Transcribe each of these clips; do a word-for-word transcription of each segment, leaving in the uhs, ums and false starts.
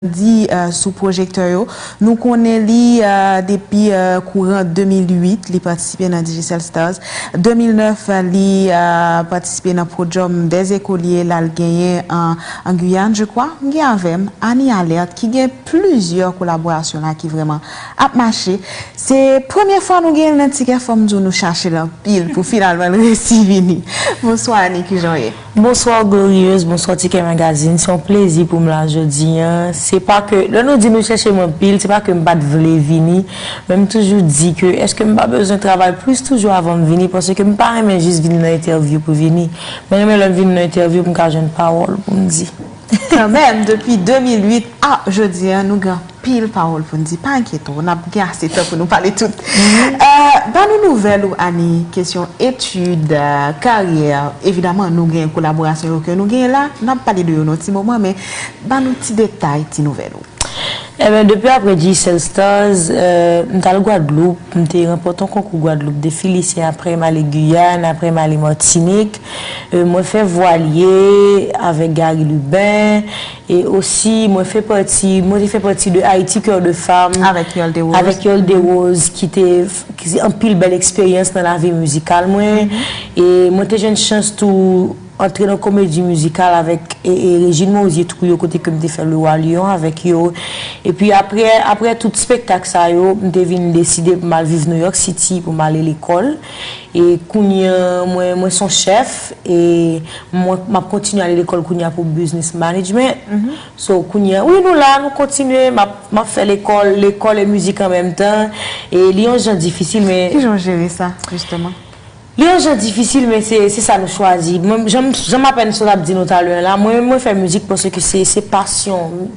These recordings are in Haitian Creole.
di, eh, sou pwojektè yo. Nou konnen li, eh, depi, eh, kouran de mil uit, li patisipe nan Digicel Stars. De mil nèf, li, eh, patisipe nan Podium des Écoliers, l al genyen an, an Guyane, je crois. M gen avè m Annie Alerte, ki gen plizyè kolaborasyon la ki vrèman ap mache. Se premye fwa nou gen l nan Tikè, fò m di w nou chache l anpil pou finalman l resi vini. Bonswa Annie, kijan w ye? Bonswa Glorieuse, bonswa Tikè Magazine. Se yon plezi pou m la jodi a. Se pa ke, lè nou di nou chèche m anpil, se pa ke m pa t vle vini, men m toujou di ke èske m pa bezwen travay plis toujou avan m vini, paske m pa renmen jis vini nan entèvyou pou vini. Mwen renmen lè m vini nan entèvyou pou m ka jwenn pawòl pou m di. Kanmenm, depi de mil uit a jodi a, nou gen anpil pawòl pou n di. Pa enkyete w, n ap gen ase tan pou nou pale tout. Eh, ban nou nouvèl ou, Annie, kesyon etid, eh, karyè. Evidaman, nou gen kolaborasyon yo ke nou genyen la. N ap pale de yo nan yon ti moman, men ban nou ti detay, ti nouvèl ou. Ebyen, depi apre Digicel Stars, eh, m t al Gwadloup, m te ranpòte yon konkou Gwadloup de filisyen, apre m ale Giyàn, apre m ale Matinik. Eh, mwen fè vwalye avèk Gary Lubin, e osi mwen fè pati, mwen te fè pati de Haïti Cœur de Femme Avèk Yolde Rose. Avèk Yolde Rose, ki te, ki se anpil bèl eksperyans nan lavi mizikal mwen. E mwen te jwenn chans tou antre nan komedi mizikal avèk, e, e Régine Mosier Trio, kote ke m te fè Le Roi Lion avèk yo. Epi apre, apre tout spektak sa yo, m te vin deside pou m al viv New York City, pou m ale lekòl. E kounye a, mwen, mwen se yon chèf, e mwen, m ap kontinye ale lekòl kounye a pou business management. So, kounye a, wi, nou la, nou kontinye, m ap, m ap fè lekòl, lekòl e mizik an menm tan. E li yon jan difisil, men Kijan w jere sa, jisteman? Li yon jan difisil, men se, se sa nou chwazi. Mwen, jan, jan m apèn sot ap di nou talè a la, mwen, mwen fè mizik paske se, se pasyon.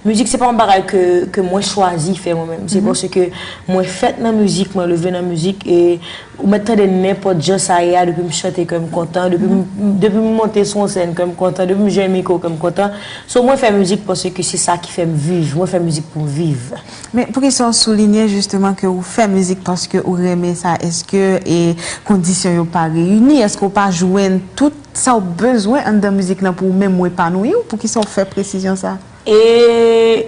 Mizik se pa yon bagay ke, ke mwen chwazi fè mwen menm. Se paske mwen fèt nan mizik, mwen leve nan mizik, e ou mèt tande nenpòt jan sa ye a, depi m chante kè m kontan, depi m, depi m monte sou yon sèn kè m kontan, depi m jwenn mikwo kè m kontan. So, mwen fè mizik paske se sa ki fè m viv. Mwen fè mizik pou m viv. Men poukisa w soulinye jisteman ke ou fè mizik paske ou renmen sa? Èske, e, kondisyon yo pa reyini? Èske w pa jwenn tout sa w bezwen anndan mizik lan pou ou menm ou epanoui w? Poukisa w fè presizyon sa? E,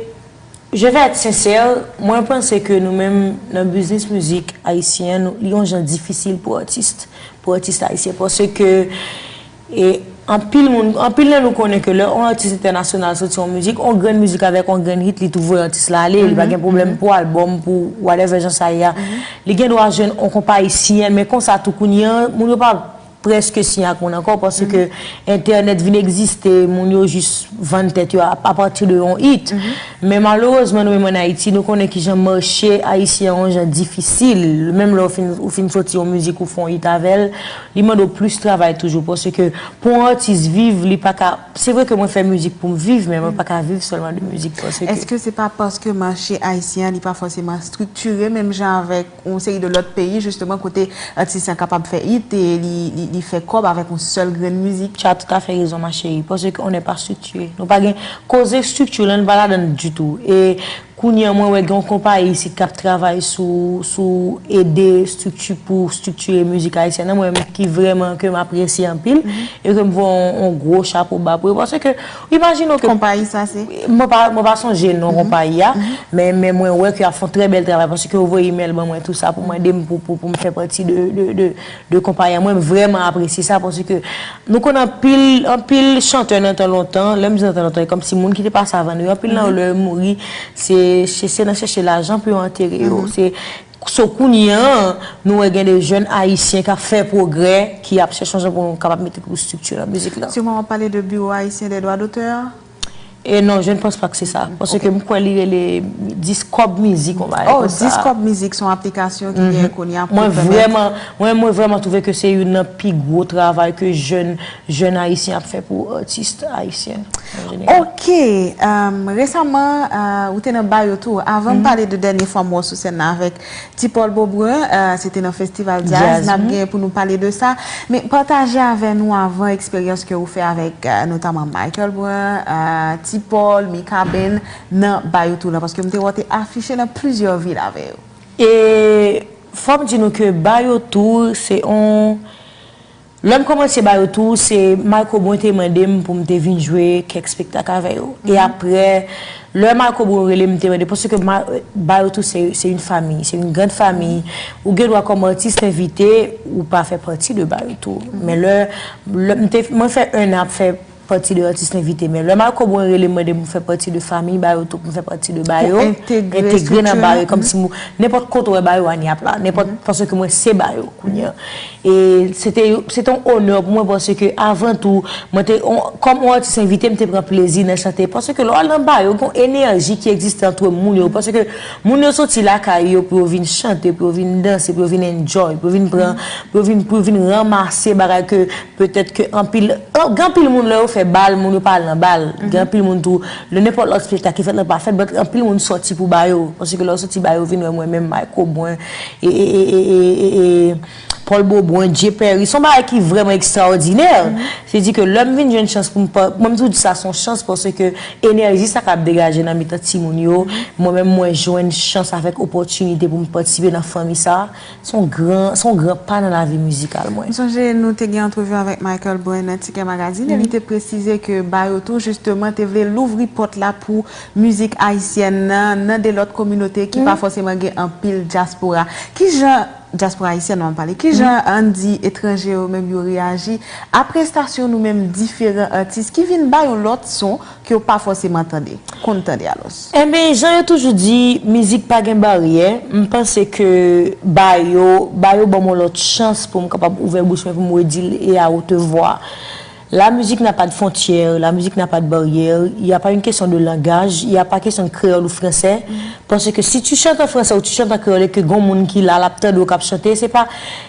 je vais être sincère, mwen panse ke nou menm nan biznis mizik ayisyen an, nou, li yon jan difisil pou atis, pou atis ayisyen, paske E anpil moun, anpil nan nou konnen ke lè yon atis entènasyonal soti yon mizik, yon grenn mizik avèk yon grenn hit, li tou voye atis la ale, li pa gen pwoblèm pou albòm, pou whatever jan sa ye a. Li gen dwa jwenn yon konpayi siyen l, men konsa tou kounye a, moun yo pa prèske siyen ak moun ankò, paske entènèt vin egziste, moun yo jis vann tèt yo a, apati de yon hit. Men malerezman, nou menm ann Ayiti, nou konnen kijan mache ayisyen an yon jan difisil. Menm lè w fin, ou fin soti yon mizik, ou fè yon hit avè l, li mande w plis travay toujou, paske pou yon atis viv, li pa ka, se vre ke mwen fè mizik pou m viv, men mwen pa ka viv sèlman de mizik, paske Èske se pa paske mache ayisyen an, li pa fòseman estriktire menm jan avèk yon seri de lòt peyi, jisteman, kote atis lan kapab fè hit e li, li, li fè kòb avèk yon sèl grenn mizik? Tu as tout à fait raison, ma chérie, paske on n'est pas structuré. Nou pa gen, koze estrikti la, nou pa ladan l ditou. E kounye a, mwen wè gen yon konpayi isit k ap travay sou, sou ede estrikti pou estriktire mizik ayisyèn nan, mwen menm ki vrèman ke m apresye anpil, e ke m voye yon, yon gwo chapo ba pou yo, paske imajine w ke Konpayi sa se? Mwen pa, mwen pa sonje non konpayi a, men, men mwen wè ke y ap fè yon trè bèl travay, paske yo voye imèl ban mwen tou sa pou mande m pou, pou, pou m fè pati de, de, de, de konpayi a. Mwen vrèman apresye sa, paske nou konn anpil, anpil chantè nan tan lontan, lè m di nan tan lontan, e kòmsi moun ki te pase avan nou yo, anpil nan yo lè yo mouri, se, se, se nan chèche lajan pou yo antere yo. Se, so kounye a, nou wè gen de jèn ayisyen k ap fè pwogrè, ki ap chèche yon jan pou nou kapab mete pou estrikti nan mizik la. Siman w ap pale de Bureau Haïtien des Droits d'Auteurs? E non, je ne pense pas que c'est ça. Paske m kwè li rele Discob Music, yon bagay Oh, konsa. Discob Music se yon aplikasyon ki genyen kounye a pou Mwen pèmèt vrèman, mwen, mwen vrèman twouve ke se youn nan pi gwo travay ke jèn, jèn ayisyen ap fè pou atis ayisyen an jeneral. Ok, um, resaman, uh, ou te nan Bayo tou. Avan m pale de dènye fwa m wè w sou sèn nan avèk Ti Paul Beaubrun, uh, se te nan Festival Jazz, Jazz, n ap gen pou nou pale de sa. Men pataje avè nou avan eksperyans ke ou fè avèk, uh, notaman Michael Brun, uh, Ti Paul, Mikaben, nan Bayo tou la, paske m te wè w te afiche nan plizyè vil avè yo. E fò m di nou ke Bayo tou se yon Lè m kòmanse Bayo Tou, se Marco Brun te mande m pou m te vin jwe kèk spektak avè yo. E apre, lè Marco Brun rele m, m te mande, paske Ma- Bayo Tou se se yon fanmi, se yon gran fanmi. Ou gen dwa kòm atis envite, ou pa fè pati de Bayo Tou. Men lè, lè m te, mwen fè en an ap fè pati de atis envite, men lè Marco Brun rele m, mande m pou fè pati de fanmi Bayo Tou, pou m fè pati de Bayo, entegre nan Bayo, kòmsi mwen, nenpòt kote w wè Bayo a, n ap la, nenpòt, paske mwen se Bayo kounye a. E se te, se te yon onè pou mwen, paske avan tou, mwen te, on- kòm yon atis envite, m te pran plezi nan chante. Paske lè w al nan Bayo, gen yon enèji ki egziste ant moun yo. Paske moun yo soti lakay yo pou yo vin chante, pou yo vin danse, pou yo vin enjoy, pou yo vin pran, pou yo vin, pou yo vin ranmase bagay ke petèt ke anpil, an- gen anpil moun lè yo fè bal, moun yo pa al nan bal. Gen anpil moun tou, lè nenpòt lòt spektak ki fèt la pa fèt, but anpil moun sòti pou Bayo. Paske lè yo soti Bayo, vin wè mwen menm, Marco Brun, e, e, e, e, e, e, e, Paul Beaubrun, Jay Perry, se yon bagay ki vrèman ekstraòdinè. Se di ke lè m vin jwenn chans pou m pa, mwen m toujou di sa se yon chans paske enèji sa k ap degaje nan mitan timoun yo, mwen menm mwen jwenn chans avèk opòtinite pou m patisipe nan fanmi sa, se yon gran, se yon gran pa nan lavi mizikal mwen. M sonje nou te gen antrevi avèk Michael Brun nan Ticket Magazine e li te presize ke Bayo Tou jisteman te vle louvri pòt la pou mizik ayisyèn nan, nan de lòt kominote ki pa fòseman gen anpil dyaspora. Kijan dyaspora ayisyèn nan m pale. Kijan Andy etranje yo menm yo reyaji a prestasyon nou menm diferan atis ki vin ba yon lòt son ke yo pa fòseman tande, konn tande alòs? Enben, jan yo toujou di, mizik pa gen baryè. M panse ke Bayo, Bayo ban m yon lòt chans pou m kapab ouvè bouch mwen, pou m redi l e a wote vwa. La musique n'a pas de frontières, la musique n'a pas de barrières, il y a pas une question de langage, il y a pas question de créole ou français, paske si tu chantes en français ou tu chantes en créole e ke gon moun ki la, l ap tande w k ap chante, se pa,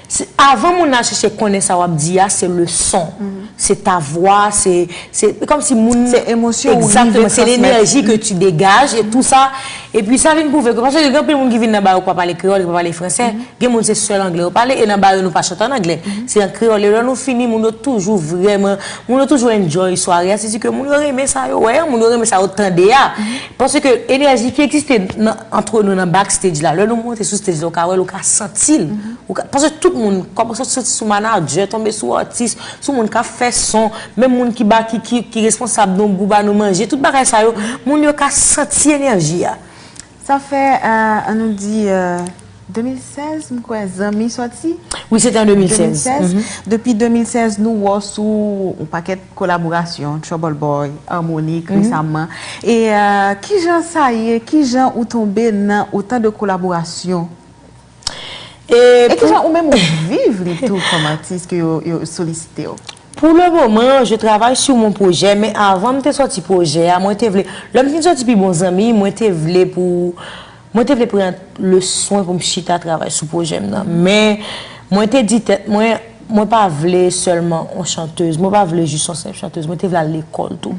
se- avan moun nan chèche konnen sa w ap di a, se le son, se ta vwa, se, se kòmsi moun. Se emosyon ou rive transmèt. Exactement, c'est l'énergie que tu dégages et tout ça. Epi sa vin pwouve ke, paske gen anpil moun ki vin nan Bayo k pa pale kreyòl, ki pa pale fransè. Gen moun se sèl anglè yo pale, e nan Bayo nou pa chante an anglè. Se an kreyòl, e lè nou fini, moun yo toujou vrèman, moun yo toujou enjoy sware a, se di ke moun yo renmen sa yo wè a, moun yo renmen sa yo tande a. Paske enèji ki egziste nan, antre nou nan backstage la, lè nou monte sou stage la, ou ka wè l, ou ka santi l. Ou ka, paske tout moun, kòmanse soti sou manadjè, tonbe sou atis, sou moun k ap fè son, menm moun ki ba, ki, ki, ki responsab nou, pou ba nou manje, tout bagay sa yo, moun yo ka santi enèji a. Sa fè, euh, ann nou di, euh, de mil sèz, m kwè, Zanmi sòti? Wi, se te an de mil sèz. De mil sèz. Depi de mil sèz, nou wè w sou yon pakèt kolaborasyon, Trouble Boy, Harmonik, resaman. E, euh, kijan sa ye? Kijan ou tonbe nan otan de kolaborasyon? E kijan ou menm ou viv li tou kòm atis ke yo, yo solisite w? Pou le moman, je travay sou mon pwojè, men avan m te sòti pwojè a, mwen te vle, lè m fin sòti Pi Bon Zanmi, mwen te vle pou, mwen te vle pran le swen pou m chita travay sou pwojè m nan. Men, mwen te di tèt mwen, mwen pa vle sèlman yon chantèz, mwen pa vle jis yon senp chantèz, mwen te vle al lekòl tou.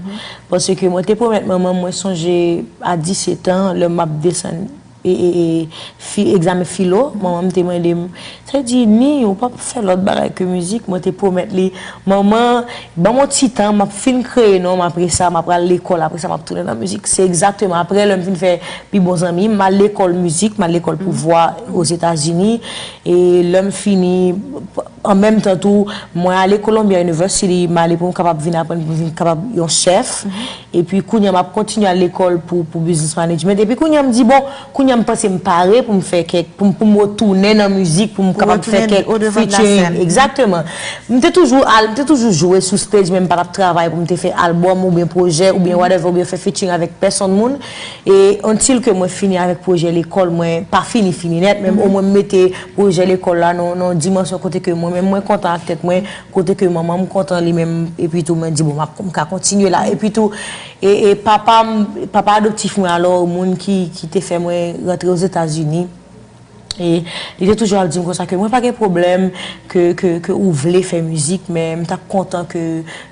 Paske mwen te pwomèt manman m, mwen sonje a disèt an, lè m ap desann e, e, e, fi, egzamen filo, manman m te mande m, sa di, Ni, ou p ap fè lòt bagay ke mizik? Mwen te pwomèt li, Manman, ban m yon ti tan, m ap fin kreye non m, apre sa, m ap pral lekòl, apre sa, m ap tounen nan mizik. Se egzakteman apre, lè m fin fè Pi Bon Zanmi, m al lekòl mizik, m al lekòl pou vwa Ozetazini, e lè m fini, an menm tan tou, mwen ale Columbia University, m ale pou m kapab vin aprann, pou m vin kapab yon chèf. Epi kounye a m ap kontinye al lekòl pou, pou business management. Epi kounye a m di, bon, kounye a m panse m pare pou m fè kèk, pou m, pou m retounen nan mizik, pou m kapab fè kèk featuring. Egzakteman. M te toujou al, m te toujou jwe sou stage, men m pa t ap travay pou m te fè album oubyen pwojè, oubyen whatever, oubyen fè featuring avèk pèsonn moun. E until ke mwen fini avèk pwojè lekòl, mwen pa fini, fini nèt, men omwen m mete pwojè lekòl la nan, nan yon dimansyon kote ke mwen menm mwen kontan ak tèt mwen, kote ke manman m kontan li menm, epi tou mwen di, bon, m ap, m ka kontinye la. Epi tou, e, e papa m, papa adoptif mwen, alò, moun ki, ki te fè mwen rantre Ozetazini, e li te toujou ap di m konsa ke mwen pa gen pwoblèm, ke, ke, ke ou vle fè mizik, men m t ap kontan ke,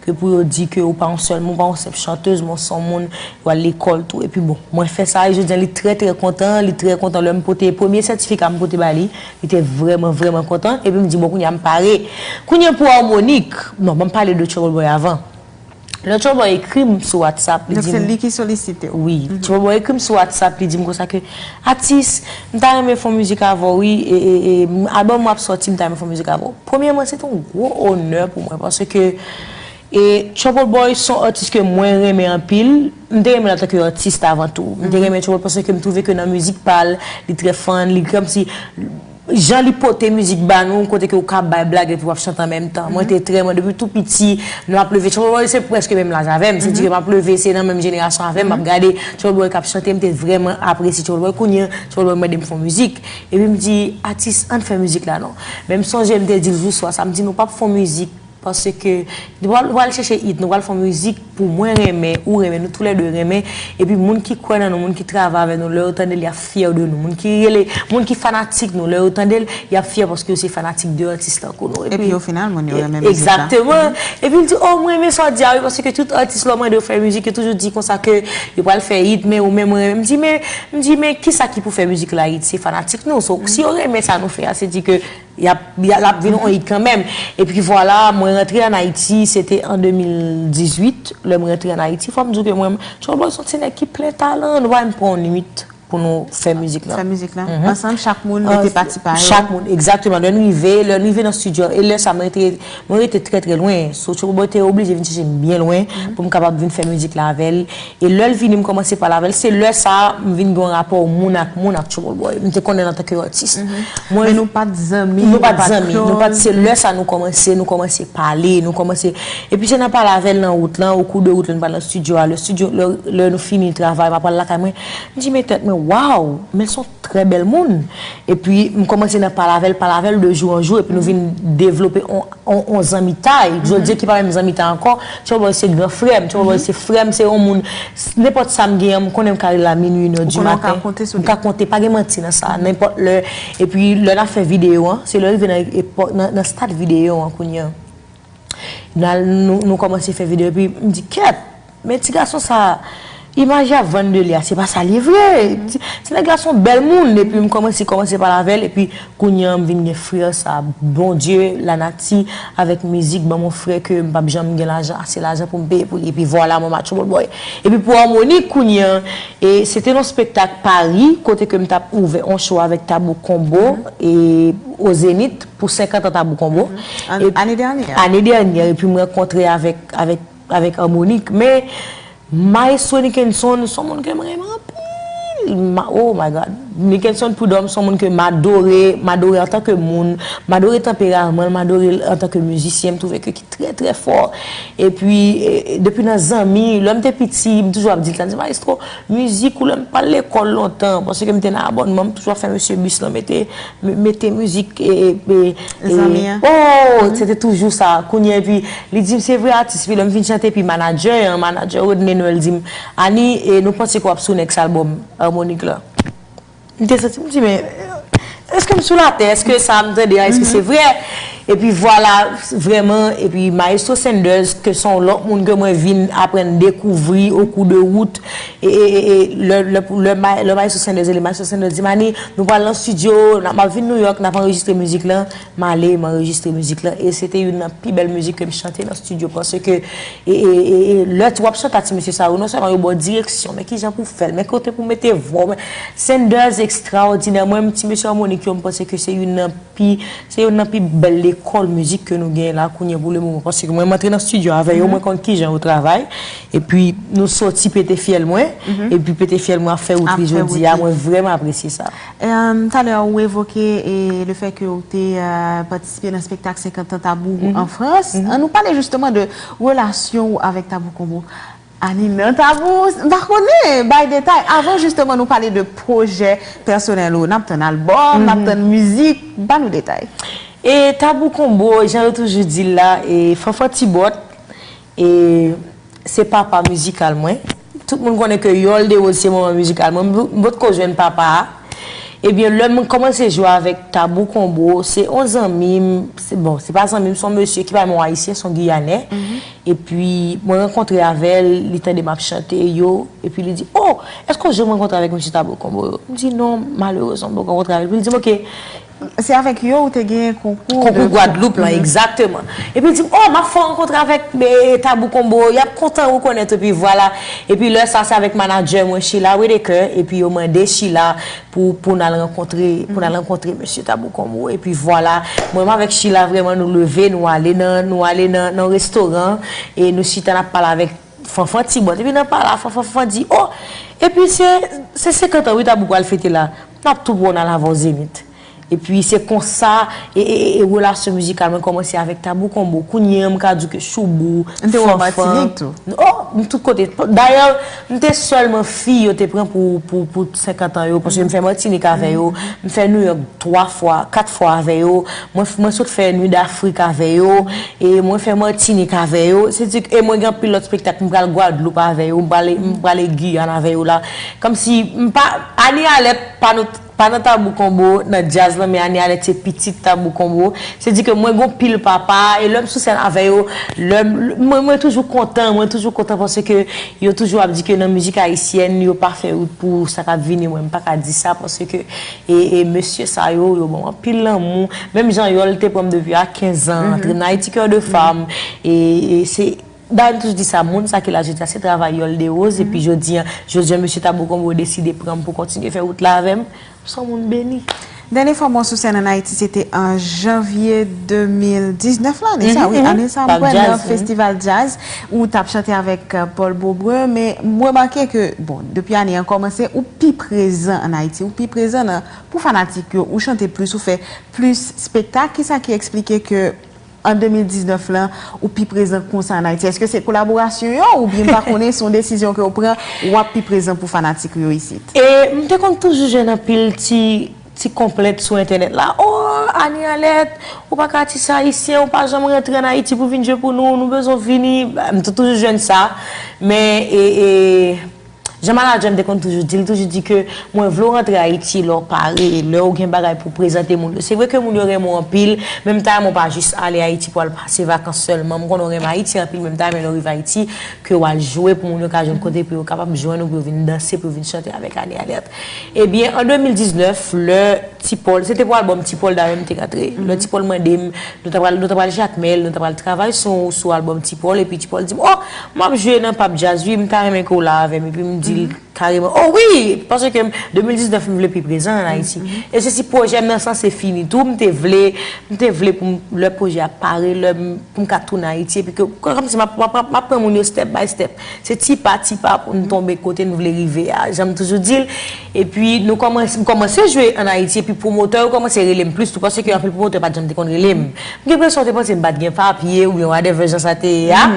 ke pou yo di ke ou pa yon sèl, ou pa yon senp chantèz, men ou se yon moun, ou al lekòl tou. Epi bon, mwen fè sa, e jodi a li trè, trè kontan, li trè kontan lè m pote premye sètifika m pote ba li, li te vrèman, vrèman kontan. Epi m di, bon, kounye a m pare. Kounye a pou Harmonik, non, ban m pale de Trouble Boy avan. Lè Trouble Boy ekri m sou WhatsApp, li di m. Donk se li ki solisite w? Wi. Trouble Boy ekri m sou WhatsApp, li di m konsa ke, "Atis, m ta renmen fè yon mizik avè w, wi, e, e, e, album w ap sòti, m ta renmen fè yon mizik avè w." Premyèman, se te yon gwo onè pou mwen, paske, e, Trouble Boy se yon atis ke mwen renmen anpil. M te renmen l antanke atis avan tou. M te renmen Trouble paske m twouve ke nan mizik pa l, li trè fun, li kòmsi jan li pote mizik ba nou, kote ke ou ka bay blag epi w ap chante an menm tan. Mwen te trè, mwen depi tou piti, lè m ap leve, Trouble Boy se prèske menm laj avè m, se di ke m ap leve, se nan menm jenerasyon avè m, m ap gade Trouble Boy k ap chante, m te vrèman apresye Trouble Boy. Kounye a, Trouble Boy mande m fè yon mizik, epi m di, "Atis, ann fè mizik la non." Men m sonje m te di l jou swa sa, m di, "Nou p ap fè yon mizik paske nou pral, nou pral chèche hit, nou pral fè yon mizik pou mwen renmen, ou renmen, nou toulède renmen, epi moun ki kwè nan nou, moun ki travay avè nou, lè yo tande l, y ap fyè de nou. Moun ki rele, moun ki fanatik nou, lè yo tande l, y ap fyè paske yo se fanatik de atis tankou nou." Epi, epi o final, moun yo renmen mizik la. Egzakteman. Epi l di, "Oh, mwen renmen sa w di a wi, paske tout atis lè w mande yo fè mizik, yo toujou di konsa ke yo pral fè hit, men ou menm ou renmen." M di, "Men," m di, "men kisa ki pou fè mizik la hit? Se fanatik nou. So, si yo renmen sa nou fè a, se di ke y ap, y a, l ap vin yon hit kanmenm." Epi vwala, mwen rantre ann Ayiti, se te an de mil dizuit, lè mwen rantre ann Ayiti, fò m di w ke mwen, Trouble Boy se yon ti nèg ki plen talan, nou pa menm pran yon nwit pou nou fè mizik la. Fè mizik la. Ansanm, chak moun mete pati pa yo. Chak moun, egzakteman. Lè n rive, lè n rive nan estidyo, e lè sa, mwen rete, mwen rete trè, trè lwen. So, Trouble Boy te oblije vin chèche m byen lwen pou m kapab vin fè mizik la avè l. E lè l vini, m kòmanse pale avè l. Se lè sa a, m vin gen yon rapò moun ak moun ak Trouble Boy. M te konnen l antanke atis. Men nou pa t zanmi, nou pa t zanmi, nou pa t, se lè sa a nou kòmanse, nou kòmanse pale, nou kòmanse. Epi se nan pale avè l nan wout lan, au cours de wout lan, nou pral nan estidyo a, lè estidyo, lè, lè nou fini travay, m ap pral lakay mwen. M di, men tèt mwen, waw, men se yon trè bèl moun. Epi m kòmanse nan pale avè l, pale avè l de jou an jou, epi nou vin devlope on, on, on zanmitay. Jodi a ki pa menm zanmitay ankò, Trouble Boy se gran frè m, Trouble Boy se frè m, se yon moun, nenpòt sa m genyen, m konnen m ka rele l a minui, inè di maten. M ka konte, pa gen manti nan sa, nenpòt lè. Epi lè n ap fè videyo an, se lè rive nan epòk, nan, nan stad videyo an kounye a. N al, nou, nou kòmanse fè videyo, epi m di, kèt, men ti gason sa, imaj y ap vann de li a, se pa sa l ye vre. Ti, ti nèg la se yon bèl moun, epi m kòmanse, kòmanse pale avè l, epi kounye a m vin gen frè sa, Bondye, lanati, avèk mizik, ban m yon frè ke m p ap janm gen lajan, ase lajan pou m peye pou li, epi vwala, mwen m a Trouble Boy. Epi pou Harmonik, kounye a, e se te nan spektak Pari, kote ke m t ap ouvè yon show avèk Tabou Combo, e o Zenith, pou senkant an Tabou Combo. Ane dènyè a. Ane dènyè, epi m rankontre avèk, avèk, avèk Harmonik. Men, Maestro Nickenson, se yon moun ke m renmen anpil. Oh my God. Nickenson Prud'homme, se yon moun ke m adore, m adore antanke moun, m adore tanperaman l, m adore l antanke mizisyen, m twouve ke ki trè, trè fò. Epi, e, depi nan zanmi, lè m te piti, m toujou ap di l sa, m di, "Maestro, mizik ou lè m pa al lekòl lontan, paske m te nan abònman, m toujou ap fè mesye bis lan mete, mete mizik, e, e, e, oh, se te toujou sa." Kounye a, epi, li di m, "Se vre, atis." Epi lè m fin chante, epi manadjè an, manadjè Rodney Noël di m, "Annie, e, nou panse ke w ap sou next album Harmonik la?" M te santi, m di, men, èske m sou latè? Èske sa m tande a, èske se vre? Epi vwala, vrèman, epi Maestro Sanders, ke se yon lòt moun ke mwen vin aprann dekouvri au cours de route, e, e, e, e, lè, lè, lè, lè Maestro Sanders, e lè Maestro Sanders di m, "Annie, nou pral nan studio, n ap, m ap vin New York, n ap anrejistre mizik lan." M ale, m anrejistre mizik lan, e se te youn nan pi bèl mizik ke m chante nan studio, paske, e, e, e, e, lè w ap chante a ti mesye sa yo, non sèlman yo ba w direksyon, men kijan pou w fè l, men kote pou w mete vwa w, men Sanders ekstraòdinè. Mwen, ti mesye Harmonik yo, m panse ke se youn nan pi, se youn nan pi bèl lekòl mizik ke nou genyen la kounye a pou le moman, paske mwen, m antre nan studio avè yo, mwen konn kijan yo travay, epi nou sòti pete fyèl mwen, epi pete fyèl mwen ap fè wout li jodi a, mwen vrèman apresye sa. Em, talè ou evoke, e, le fè ke ou te, e, patisipe nan spektak senkant an Tabou an Frans. Ann nou pale jisteman de relasyon ou avèk Tabou Combo. Annie nan Tabou, m pa konnen, bay detay. Avan jisteman nou pale de pwojè pèsonèl ou, n ap tann albòm, n ap tann mizik, ba nou detay. E Tabou Combo, jan yo toujou di l la, e Fanfan Tibòt, e se papa mizikal mwen. Tout moun konnen ke Yòl Derose se manman mizikal mwen. M, m potko jwenn papa a. Ebyen, lè m kòmanse jwe avèk Tabou Combo, se yon zanmi m, se, bon, se pa zanmi m, se yon mesye ki pa menm yon Ayisyen, se yon Giyanè. Epi, mwen rankontre avè l, li tande m ap chante yo, epi li di, "Oh, èske w janm rankontre avèk mesye Tabou Combo yo?" M di, "Non, malerezman, m poko rankontre avè l." Epi li di m, "Ok, Se avèk yo ou te gen konkou Konkou Gwadloup lan, egzakteman. Epi l di m, oh, m ap fè w rankontre avèk eh, Tabou Combo, y ap kontan rekonèt ou, epi vwala. Epi lè sa, se avèk manadjè mwen, Sheila Whitaker, epi yo mande Sheila pou, pou n al rankontre, pou n al rankontre mesye Tabou Combo. Epi vwala, mwen menm avèk Sheila, vrèman, nou leve, nou ale nan, nou ale nan, nan restoran, e nou chita, n ap pale avèk Fanfan Tibòt. Epi nan pale a, Fanfan, Fanfan di, oh, epi se, se senkant an, wi, Tabou pral fete la. N ap tou pran w n al avè w Zenith. Epi se konsa e, e, e, e relasyon mizikal mwen kòmanse avèk Tabou Combo. Kounye a m ka di w ke Choubou, N te wè w Matinik tou. Oh, m tout kote. Dayè, m te sèlman fi yo te pran pou, pou, pou senkant an yo, paske m fè Matinik avè yo, m fè New York twa fwa, kat fwa avè yo, mwen, mwen sot fè Nuit d'Afrique avè yo, e mwen fè Matinik avè yo. Se di, e mwen gen anpil lòt spektak, m pral Gwadloup avè yo, m prale, m prale Giyàn avè yo la. Kòmsi, m pa, Annie Alerte pa nou pa nan Tabou Combo, nan djaz lan, men Annie Alerte se pitit Tabou Combo. Se di ke mwen gon pil papa, e lè m sou sèn avè yo, lè m, mwen, mwen toujou kontan, mwen toujou kontan paske yo toujou ap di ke nan mizik ayisyèn, yo pa fè wout pou sa k ap vini, mwen m pa ka di sa paske e, e mesye sa yo, yo ban m anpil lanmou. Menm jan Yòl te pran m depi a kenz an, antre nan Ayiti Cœur de Femme, e, e se Dayè, m toujou di sa, moun sa ki la jodi a, se travay Yòl Derose, epi jodi a, jodi a, mesye Tabou Combo deside pran m pou kontinye fè wout la avè m. M se yon moun beni. Dènye fwa m wè w sou sèn ann Ayiti, se te an janvye de mil diznèf la, ane sa, wi, ane sa, m kwè, nan festival djaz, ou t ap chante avèk euh, Paul Beaubrun, men m remake ke, bon, depi ane an kòmanse, ou pi prezan ann Ayiti, ou pi prezan nan, pou fanatik yo, ou chante plis, ou fè plis spektak, kisa ki eksplike ke an de mil diznèf lan, ou pi prezan konsa ann Ayiti? Èske se kolaborasyon yo, oubyen m pa konnen, se yon desizyon ke w pran, w ap pi prezan pou fanatik ou yo isit? E m te konn toujou jwenn anpil ti, ti konplent sou entènèt la. Oh, Annie Alerte, ou pa ka atis ayisyen, ou pa janm rantre ann Ayiti pou vin jwe pou nou, nou bezwen w vini. M te toujou jwenn sa. Men, e, e, Jan manadjè m te konn toujou di, li toujou di ke mwen vle w rantre Ayiti lè w pare, lè w gen bagay pou w prezante moun yo. Se vre ke moun yo renmen w anpil, men m ta renmen w pa jis ale Ayiti pou w al pase vakans sèlman. M konnen w renmen Ayiti anpil, men m ta renmen lè w rive Ayiti, ke w al jwe pou moun yo ka jwenn kote pou yo kapab jwenn ou, pou yo vin danse, pou yo vin chante avèk Annie Alerte. Ebyen, an de mil diznèf, lè Ti Pòl, se te pou albòm Ti Pòl dayè m te rantre. Lè Ti Pòl mande m, nou ta pral, nou ta pral Jakmèl, nou ta pral travay sou, sou albòm Ti Pòl, epi Ti Pòl di m, oh, m ap jwe nan Pap Djaz, wi, m ta renmen ke w la avè m. Epi m di l kareman, oh wi, paske m, de mil diznèf, m vle pi prezan ann Ayiti. E se si pwojè m nan sanse fini tou, m te vle, m te vle pou m, lè pwojè a pare, lè m, pou m ka tounen Ayiti, epi ke, kòmsi m ap, m ap, m ap pran moun yo step by step. Se ti pa, ti pa pou n tonbe kote n vle rive a, jan m toujou di l. Epi nou kòmanse, m kòmanse jwe ann Ayiti, epi pwomotè yo kòmanse rele m plis tou, paske anpil pwomotè pa t janm te konn rele m. M gen enpresyon yo te panse m pa t gen papye, oubyen whatever jan sa te ye a.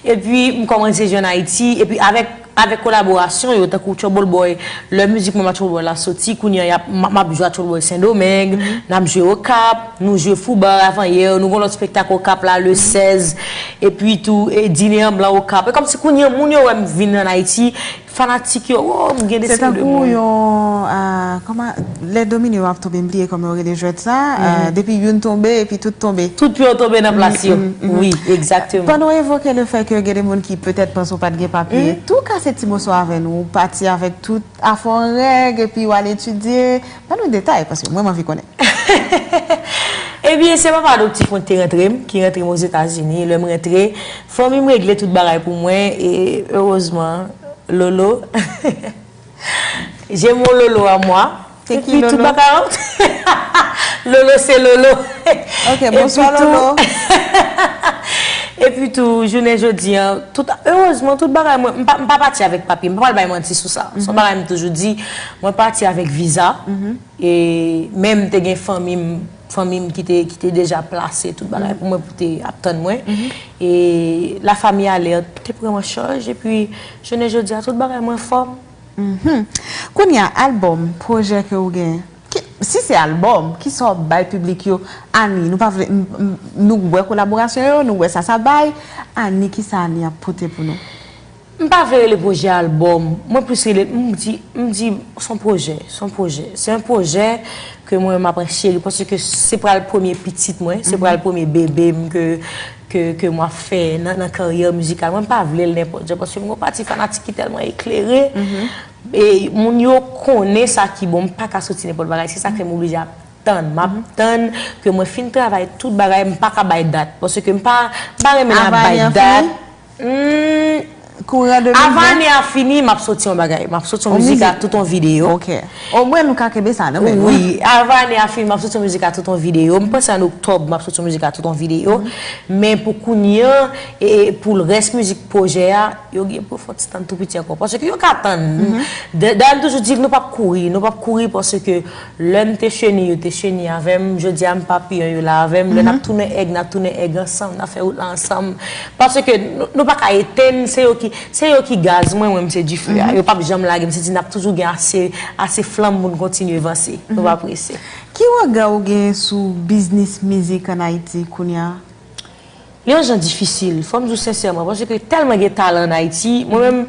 Epi m kòmanse jwe ann Ayiti, epi avèk, avèk kolaborasyon yo, tankou Trouble Boy, lè mizik mwen ak Trouble Boy la soti, kounye a y ap, m, m ap jwe ak Trouble Boy Sendomeng, n ap jwe Okap, nou jwe Foubar avanyè, nou gon lòt spektak Okap la, le sèz, epi tou, e, Dine an Blan Okap. E kòmsi kounye a, moun yo wè m vin ann Ayiti, fanatik yo, oh, m gen de seri de moun. Se tankou yon, ah, kòman, lè domino yo ap tonbe, m bliye kòman yo rele jwèt sa, ah, depi youn tonbe, epi tout tonbe. Tout pye yo tonbe nan plas yo. Wi, egzakteman. Pandan w evoke le fè ke gen de moun ki petèt panse w pa t gen papye, tou kase ti moso avè nou, ou pati avèk tout afè w an règ, epi w al etidye. Ban nou detay, paske mwen, m anvi konnen. Ebyen, se papa Adoptif mwen ki te rantre m, ki rantre m Ozetazini. Lè m rantre, fanmi m regle tout bagay pou mwen, e erezman, Lolo, j'ai mon Lolo à moi. Epi tout bagay an, Lolo se Lolo. Ok, bonswa Lolo. Epi tou, jounen jodi an, tout, erezman, tout bagay mwen, m pa, m pa pati avèk papye, m pa pral bay manti sou sa. Se yon bagay m toujou di, mwen pati avèk viza. E menm te gen fanmi m, fanmi m ki te, ki te deja plase tout bagay pou mwen, pou te ap tann mwen. E la famille Alerte te pran m an chaj, epi jounen jodi a, tout bagay mwen fòm. Kounye a, albòm, pwojè ke ou gen, ki, si se albòm, kisa w ap bay piblik yo? Annie, nou pa vle, m, m, nou wè kolaborasyon yo, nou wè sa sa bay. Annie, kisa Annie ap pote pou nou? M pa vle rele pwojè albòm. Mwen plis rele, m di, m di, se yon pwojè, se yon pwojè. Se yon pwojè ke mwen menm m ap cheri, paske se pral premye pitit mwen, se pral premye bebe m ke, ke, ke m ap fè nan, nan karyè mizikal mwen. M pa vle l nenpòt jan, paske m gon pati fanatik ki tèlman eklere. E moun yo konnen sa ki bon, m pa ka soti nenpòt bagay. Se sa k fè m oblije ap tann. M ap tann ke mwen fin travay tout bagay, m pa ka bay dat. Paske m pa, m pa renmen ap bay dat. Hmm, Kouran de mil ven. Avan ane a fini, m ap soti yon bagay. M ap soti yon mizik ak tout yon videyo. Ok. Omwen nou ka kenbe sa nan men nou. Wi, avan ane a fini, m ap soti yon mizik ak tout yon videyo. M panse an oktòb, m ap soti yon mizik ak tout yon videyo. Men pou kounye an, e, e pou rès mizik pwojè a, yo gen pou fò ti tann tou piti ankò. Paske yo ka tann. Dayè m toujou di nou p ap kouri, nou p ap kouri paske lè m te cheni, yo te cheni avè m, jodi a m papiyon, yo la avè m. Lè n ap tounen èg, n ap tounen èg ansanm, n ap fè wout la ansanm. Paske nou, nou pa ka etenn, se yo ki, se yo ki gaz mwen, mwen m se dife a. Yo p ap janm lage m, se di n ap toujou gen ase, ase flanm pou n kontinye vanse. Nou pa prese. Ki wòga ou gen sou biznis mizik ann Ayiti kounye a? Li yon jan difisil, fò m di w sensèman, paske tèlman gen talan ann Ayiti, mwen menm,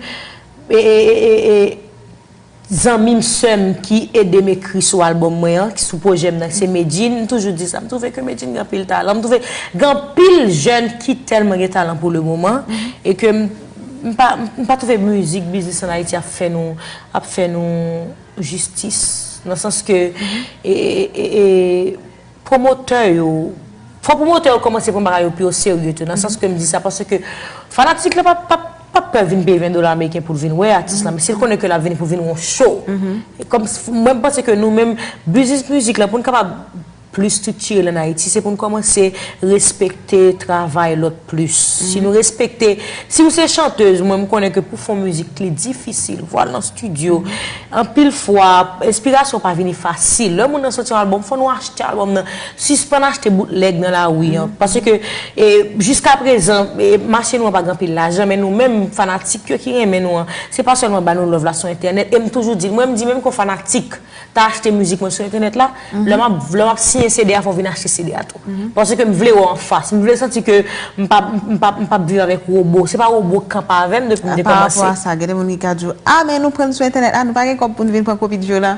e, e, e, e, e, zanmi m, sè m ki ede m ekri sou albòm mwen an, ki sou pwojè m nan, se Medjine, m toujou di sa, m twouve ke Medjine gen anpil talan, m twouve gen anpil jèn ki tèlman gen talan pou le moman, e ke m, m pa, m pa twouve mizik, biznis ann Ayiti ap fè nou, ap fè nou jistis, nan sans ke, e, e, e, e, pwomotè yo, fò pwomotè yo kòmanse pran bagay yo pi oserye tou, nan sans ke m di sa, paske fanatik la p ap, p ap, p ap pè vin peye ven dola ameriken pou l vin wè atis la, men si l konnen ke l ap vini pou vin wè yon show. E kòm s-, mwen, m panse ke nou menm, biznis mizik la, pou n kapab plis estriktire l ann Ayiti, se pou n kòmanse respekte travay lòt plis. Si nou respekte, si w se chantèz, mwen, m konnen ke pou fè yon mizik, li difisil. Vwal nan estidyo, anpil fwa, enspirasyon pa vini fasil. Lè moun nan soti yon albòm, fò nou achte albòm nan. Sispann achte boutlèg nan lari an. Paske, e, jiskaprezan, e, mache nou an pa gen anpil lajan, men nou menm, fanatik yo ki renmen nou an, se pa sèlman ba nou love la sou entènèt. E m toujou di l, mwen, m di menm ke yon fanatik ta achte mizik mwen sou entènèt la, lè m ap, lè m ap siyen CD a, fò w vin achte CD a tou. Paske m vle wè w anfas. M vle santi ke m p ap, m p ap, m p ap viv avèk wobo. Se pa wobo k kanpe avè m depi m te kòmanse. Pa rapò a sa, gen de moun ki ka di w, a, men nou pran l sou entènèt la, nou pa gen kòb pou n vin pran kopi de yo la.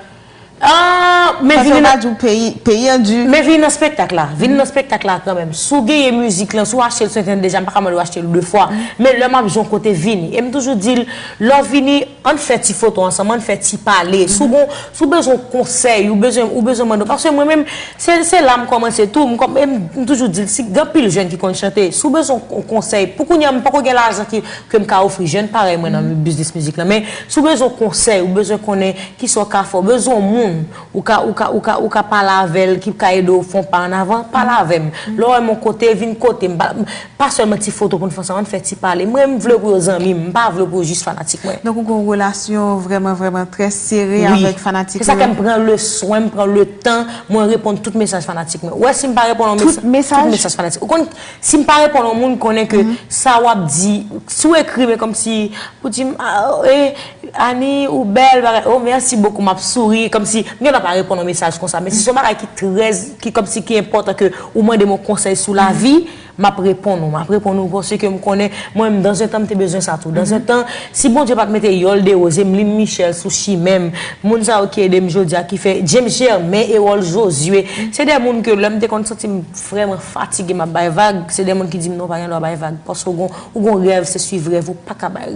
Ah, men vini nan, di w peyi, peyi an di. Men vini nan spektak la. Vini nan spektak la kanmenm. Si w genyen mizik lan, si w achte l sou entènèt deja, m pa ka mande w achte l de fwa. Men lè m ap jwe yon kote, vini. E m toujou di l, lè w vini, ann fè ti foto ansanm, ann fè ti pale. Si w gon, si w bezwen konsèy, ou bezwen, ou bezwen mande. Paske mwen menm, se, se la m kòmanse tou. M kòm-, e m, m toujou di l, si gen anpil jèn ki konn chante, si w bezwen yon konsèy, pou kounye a, m poko gen lajan ki, ke m ka ofri jèn parèy mwen nan biznis mizik lan. Men, si w bezwen yon konsèy, ou bezwen konnen kisa w ka fè, w bezwen yon moun, ou ka, ou ka, ou ka, ou ka pale avè l, ki ka ede w fè yon pa annavan, pale avè m. Lè w wè m yon kote, vin kote m. Pa, pa sèlman ti foto pou n fè ansanm, ann fè ti pale. Mwen, m vle pou yo zanmi m, m pa vle pou yo jis fanatik mwen. Donk, ou gen yon relasyon vrèman, vrèman trè sere avèk fanatik ou yo? Wi. Se sa fè m pran le swen, m pran le tan, mwen reponn tout mesaj fanatik mwen. Ou wè, si m pa reponn yon mesaj, tout mesaj fanatik. Ou konn, si m pa reponn yon moun, konnen ke sa w ap di, si w ekri, men kòmsi, pou di m, ah, eh, Annie, ou bèl, bagay, oh, merci beaucoup, m ap souri, kòmsi, m gentan pa reponn yon mesaj konsa, men si se yon bagay ki trè, ki kòmsi ki enpòtan ke ou mande m yon konsèy sou lavi, m ap reponn ou, m ap reponn ou, paske m konnen, mwen menm, dans un temps, m te bezwen sa tou. Dans un temps, si Bondye pa t mete Yol Deroz, Emeline Michel sou chimen m, moun sa yo ki ede m jodi a, ki fè James Germain, Erol Josué, se de moun ke lè m te konn santi m vrèman fatige, m ap bay vag, se de moun ki di m, non, w pa gen dwa bay vag, paske w gon, ou gon rèv, se swiv rèv ou, pa ka bay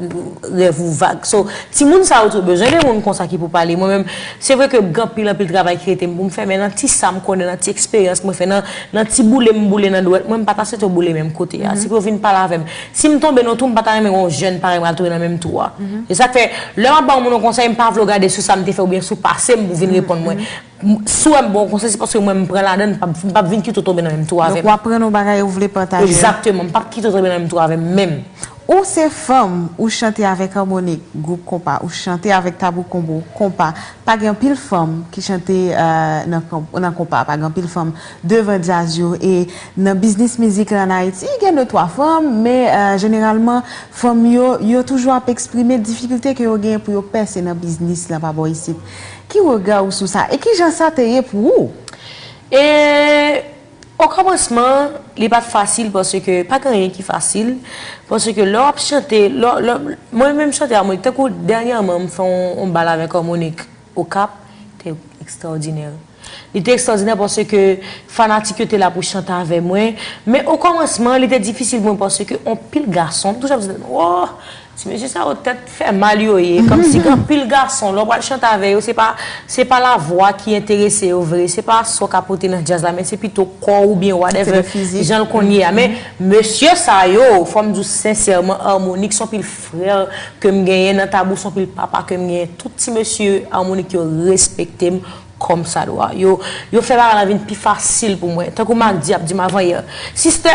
rèv ou vag. So, timoun sa yo tou bezwen de moun konsa ki pou pale. Mwen menm, se vre ke gen anpil, anpil travay ki rete m pou m fè, men nan ti sa m konnen, nan ti eksperyans mwen fè, nan, nan ti boule m boule nan dwèt mwen, m pa ta swete yo boule menm kote a. Se pou yo vin pale avè m. Si m tonbe nan twou, m pa ta renmen yon jèn parèy mwen al tonbe nan menm twou a. Se sa k fè, lè m ap ba yon moun yon konsèy, m pa vle w gade sou sa m te fè oubyen sou pase m pou vin reponn mwen. Si w wè m ba w konsèy, se paske mwen m pran ladan l, m p ap, m p ap vin kite w tonbe nan menm twou avè m. Donk, w aprann yon bagay ou vle pataje. Egzakteman, m p ap kite w tonbe nan menm twou avè m menm. Ou se fanm, ou chante avèk Harmonik, gwoup konpa, ou chante avèk Tabou Combo, konpa. Pa gen anpil fanm ki chante, euh, nan, nan konpa, pa gen anpil fanm devan djaz yo. E nan biznis mizik la ann Ayiti, gen de twa fanm, men, euh, jeneralman, fanm yo, yo toujou ap eksprime difikilte ke yo genyen pou yo pèse nan biznis la pa bò isit. Ki rega w sou sa? E kijan sa te ye pou ou? E, okòmansman, li pa t fasil paske pa gen anyen ki fasil. Paske lè w ap chante, lè, lè, mwen menm chante a, mwen, tankou dènyèman, m fè yon, yon bal avèk Harmonik Okap, te ekstraòdinè. Li te ekstraòdinè paske fanatik yo te la pou chante avè mwen. Men okòmansman, li te difisil pou mwen paske anpil gason, m toujou ap di, oh, Ti mesye sa yo tèt fè mal yo ye, kòmsi gen anpil gason, lè w pral chante avè yo, se pa, se pa lavwa ki enterese yo vre, se pa sa w ka pote nan djaz la, men se pito kò w oubyen whatever, jan l konn ye a. Men mesye sa yo, fò m di w sensèman, Harmonik, se anpil frè ke m genyen nan Tabou, se anpil papa ke m genyen, tout ti mesye Harmonik yo respekte m kòmsadwa. Yo, yo fè bagay la vin pi fasil pou mwen. Tankou Magdi ap di m avanyè, sistè,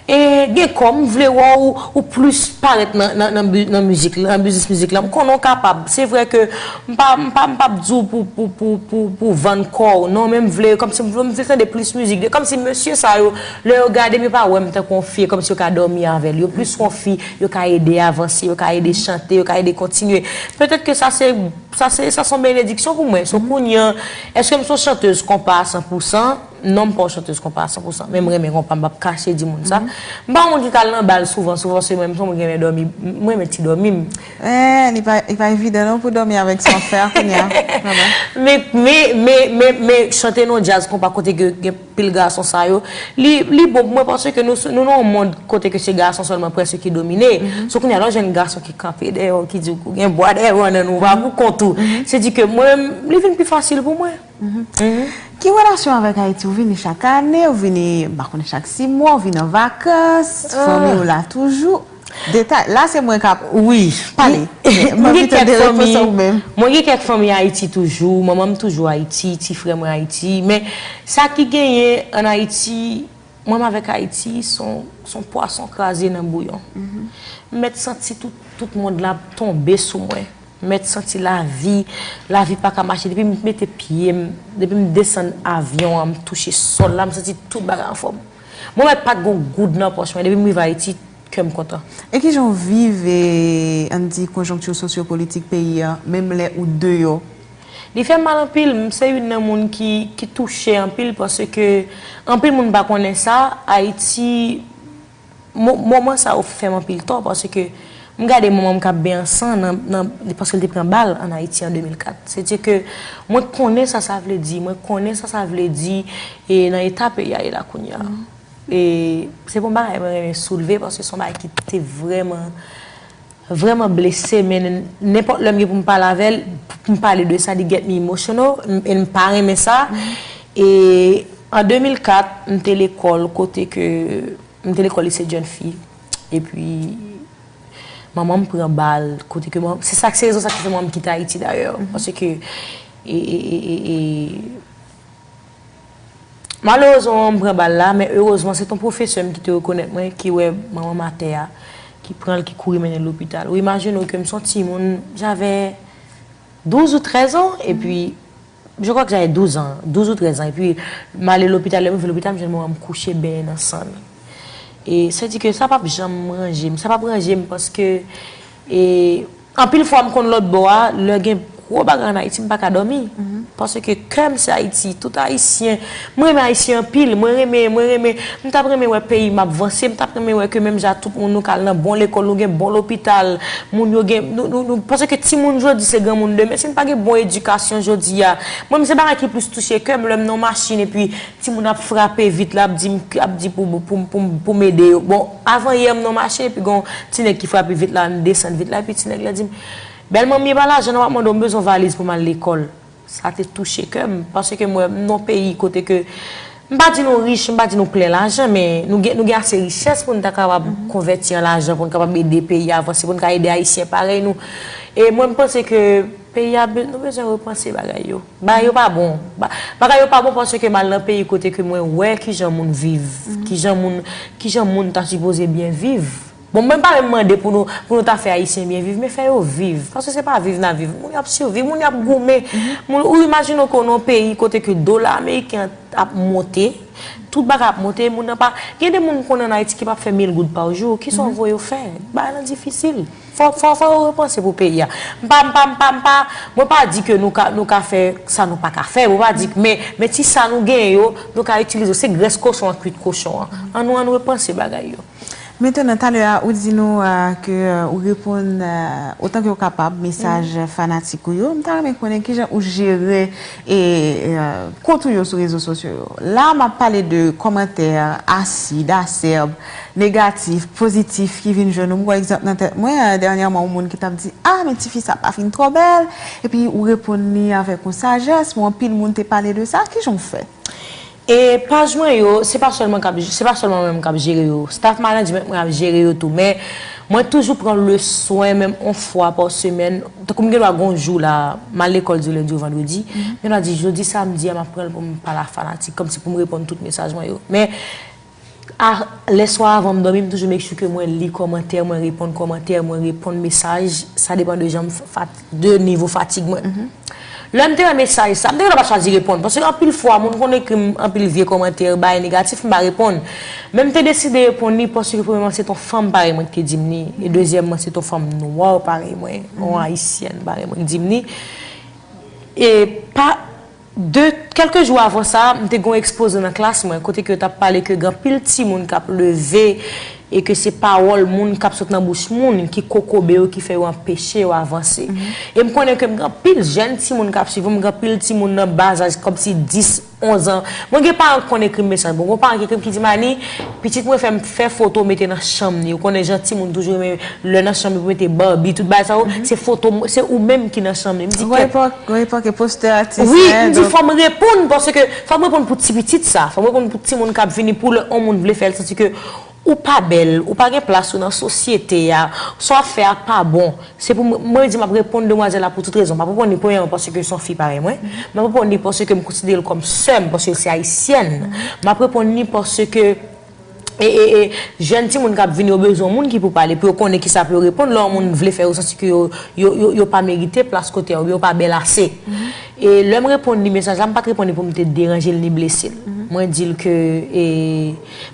e, gen kò, m vle wè w, ou plis parèt nan, nan, nan, bi- nan mizik, nan biznis mizik la. M konnen w kapab. Se vre ke m pa, m pa, m p ap di w pou, pou, pou, pou, pou vann kò w. Non, men m vle, kòmsi m vle, m vle tande plis mizik. Kòmsi mesye sa yo, lè yo gade m, yo pa wè m tankou yon fi, kòmsi yo ka dòmi avè l. Yo plis yon fi, yo ka ede avanse, yo ka ede chante, yo ka ede kontinye. Petèt ke sa se Sa se, sa se yon benediksyon pou mwen. So kounye a, èske m se yon chantèz konpa a san pou san? Non, m pa yon chantèz konpa a san pou san. Men m renmen konpa, m p ap kache di moun sa. M pa yon moun ki ka al nan bal souvan, souvan, se mwen, m se yon moun ki renmen dòmi, m renmen ti dòmi m. Eh, li pa, li pa evidan non pou dòmi avèk sa w ap fè a kounye a. Vrèman. Men, men, men, men, men chante nan djaz konpa kote ke gen pil gason sa yo, li, li bon pou mwen paske nou, nou nan yon mond kote ke se gason sèlman prèske ki domine. So kounye a, lè w jwenn gason ki kanpe dèyè w, ki di w gen bwa dèyè w nan nou, pa pou kont ou. Se di ke mwen, li vin pi fasil pou mwen. Mhm. Ki relasyon avèk Ayiti? Ou vini chak ane, ou vini, m pa konnen, chak sis mwa, ou vini an vakans, fanmi w la toujou? Detay. La, se mwen k ap pale. Mwen gen kèk fanmi, mwen gen kèk fanmi Ayiti toujou. Manman m toujou Ayiti, ti frè mwen Ayiti. Men sa ki genyen ann Ayiti, mwen menm avèk Ayiti, se yon, se yon pwason kraze nan bouyon. M mèt santi tout, tout mond la ap tonbe sou mwen. M mèt santi lavi, lavi pa ka mache. Depi m mete pye m, depi m desann avyon an, m touche sòl la, m santi tout bagay anfòm. Mwen menm pa t gon goud nan pòch mwen. Depi m rive Ayiti, kè m kontan. E kijan w viv, e, ann di, konjonkti sosyopolitik peyi a, menm lè ou deyò? Li fè m mal anpil. M se youn nan moun ki, ki touche anpil paske anpil moun pa konnen sa. Ayiti, mo- moman sa yo fè m anpil tò paske m gade manman m k ap benyen san nan, nan, paske l te pran bal ann Ayiti an de mil kat. Se di ke mwen konnen sa sa vle di, mwen konnen sa sa vle di e nan eta peyi a ye la kounye a. E se pa yon bagay mwen renmen soulve paske se yon bagay ki te vrèman, vrèman blese, men nenpòt lè m gen pou m pale avè l, pou m pale de sa, li get me emotional, m- e m pa renmen sa. E an de mil kat, m te lekòl kote ke, m te lekòl lise jèn fi. Epi, manman m pran bal, kote ke, se sa, se rezon sa ki fè manman m kite Ayiti dayè. Paske, e, e, e, e, e, Malerezman, manman m pran bal la, men erezman, se t on pwofesè m ki te rekonèt mwen, ki wè manman m atè a, ki pran l, ki kouri mennen l lopital. Ou imajine w ke m se yon timoun, j'avais douze ou treize ans, epi, je crois que j'avais douze ans, douze ou treize ans, epi m ale lopital, lè m rive lopital, m jwenn manman m kouche benyen nan san l. E sa di ke sa p ap janm ranje m, sa p ap ranje m paske, e, anpil fwa m konn lòt bò a, lè gen gwo bagay ann Ayiti, m pa ka dòmi. Paske kè m se Ayiti, tout Ayisyen. Mwen renmen Ayisyen anpil, mwen renmen, mwen renmen, m t ap renmen wè peyi m ap vanse, m t ap renmen wè ke menm jan tout moun nou ka al nan bon lekòl, nou gen bon lopital, moun yo gen, nou, nou, nou, paske timoun jodi se granmoun demen, si n pa gen bon edikasyon jodi a. Mwen menm se bagay ki plis touche kè m lè m nan yon machin epi timoun ap frape vit la, ap di m, ap di pou, pou, pou, pou m ede yo. Bon, avanyè m nan yon machin epi gen yon ti nèg ki frape vit la, m desann vit la, epi ti nèg la di m, bèl manmi, e pa lajan non m ap mande w, m bezwen yon valiz pou m al lekòl. Sa te touche kè m, paske m wè m nan yon peyi kote ke, m pa di nou rich, m pa di nou plen lajan, men nou gen, nou gen ase richès pou n ta kapab konvèti an lajan, pou n kapab ede peyi a avanse, pou n ka ede Ayisyen parèy nou. E mwen, m panse ke peyi a, be- nou bezwen repanse bagay yo. Bagay yo pa bon. Ba- Bagay yo pa bon paske m al nan peyi kote ke mwen wè kijan moun viv, kijan moun, kijan moun ta sipoze byen viv. Bon, mwen pa menm mande pou nou, pou nou ta fè Ayisyen byen viv, men fè yo viv. Paske se pa viv n a viv. Moun yo ap siviv, moun yo ap goumen. Moun, ou imajine w ke w nan yon peyi kote ke dola ameriken an ap monte, tout bagay ap monte, moun nan pa, gen de moun m konnen ann Ayiti ki p ap fè mil goud pa jou. Kisa w voye yo fè? Bagay lan difisil. Fò, fò, fò yo repanse pou peyi a. M pa, m pa, m pa, m pa, mwen pa di ke nou ka, nou ka fè sa nou pa ka fè. Mwen pa di, men, men ti sa nou genyen yo, nou ka itilize yo. Se grès kochon an kwit kochon an. Ann nou, ann repanse bagay yo. Mentnan, talè a, ou di nou ke ou reponn otan ke ou kapab mesaj fanatik ou yo. M ta renmen konnen kijan ou jere e kont ou yo sou rezo sosyo yo. La, m ap pale de kòmantè asid, asèb, negatif, pozitif ki vin jwenn ou. M pran egzanp nan tèt mwen, dènyèman, yon moun ki t ap di, ah, men tifi sa pa fin twò bèl. Epi ou reponn li avèk yon sajès, bon, anpil moun te pale de sa. Kijan w fè? E paj mwen yo, se pa sèlman k ap, se pa sèlman mwen menm k ap jere yo. Staff management mwen ap jere yo tou. Men mwen toujou pran le swen, menm yon fwa pa semèn. Tankou m gen dwa gen yon jou la, m al lekòl di lendi ou vandredi. M gen dwa di, jodi samdi a, m ap pran l pou m pale a fanatik, kòmsi pou m reponn tout mesaj mwen yo. Men a, lè swa avan m dòmi, m toujou make sure ke mwen li kòmantè, mwen reponn kòmantè, mwen reponn mesaj. Sa depann de jan m fat, de nivo fatig mwen. Lè m te wè mesaj sa, m te gentan pa chwazi reponn. Paske anpil fwa, moun konn ekri m anpil vye kòmantè, bagay negatif, m pa reponn. Men m te deside reponn li paske premyèman, se t on fanm parèy mwen ki te di m li. E dezyèmman, se t on fanm nwa parèy mwen, yon ayisyèn parèy mwen ki di m li. E pa, de, kèlke jou avan sa, m te gen yon ekspoze nan klas mwen, kote ke yo t ap pale ke gen anpil timoun k ap leve e ke se pawòl moun k ap sot nan bouch moun ki kokobe yo, ki fè yo anpeche yo avanse. E m konnen ke m gen anpil jèn timoun k ap swiv mwen, m gen anpil timoun nan ba zaj, kòmsi dis, onz an. Mwen gen paran ki konn ekri m mesaj. Bon, gen paran ki ekri m ki di m, Ani, pitit mwen fè m fè foto mete nan chanm li. Ou konnen jan timoun toujou renmen lè nan chanm li pou mete Barbie, tout bagay sa yo. Se foto, se ou menm ki nan chanm li. M di, kèt. Gon epòk, gon epòk, e postè atis. Wi, m di, fò m reponn, paske fò m reponn pou ti pitit sa. Fò m reponn pou timoun k ap vini, pou lè yon moun vle fè l santi ke ou pa bèl, ou pa gen plas ou nan sosyete a, sa w ap fè a pa bon. Se pou mwen, mwen di m ap reponn demwazèl la pou tout rezon. M ap reponn li premyèman paske se yon fi parèy mwen. M ap reponn li paske m konsidere l kòm sè m, paske se ayisyèn. M ap reponn li paske e, e, e, jèn timoun k ap vini yo bezwen yon moun ki pou pale, pou yo konnen kisa pou yo reponn lè yon moun vle fè yo santi ke yo, yo, yo, yo pa merite plas kote a, oubyen yo pa bèl ase. E lè m reponn li mesaj la, m pa t reponn li pou m te deranje l ni blese l. Mwen di l ke, e,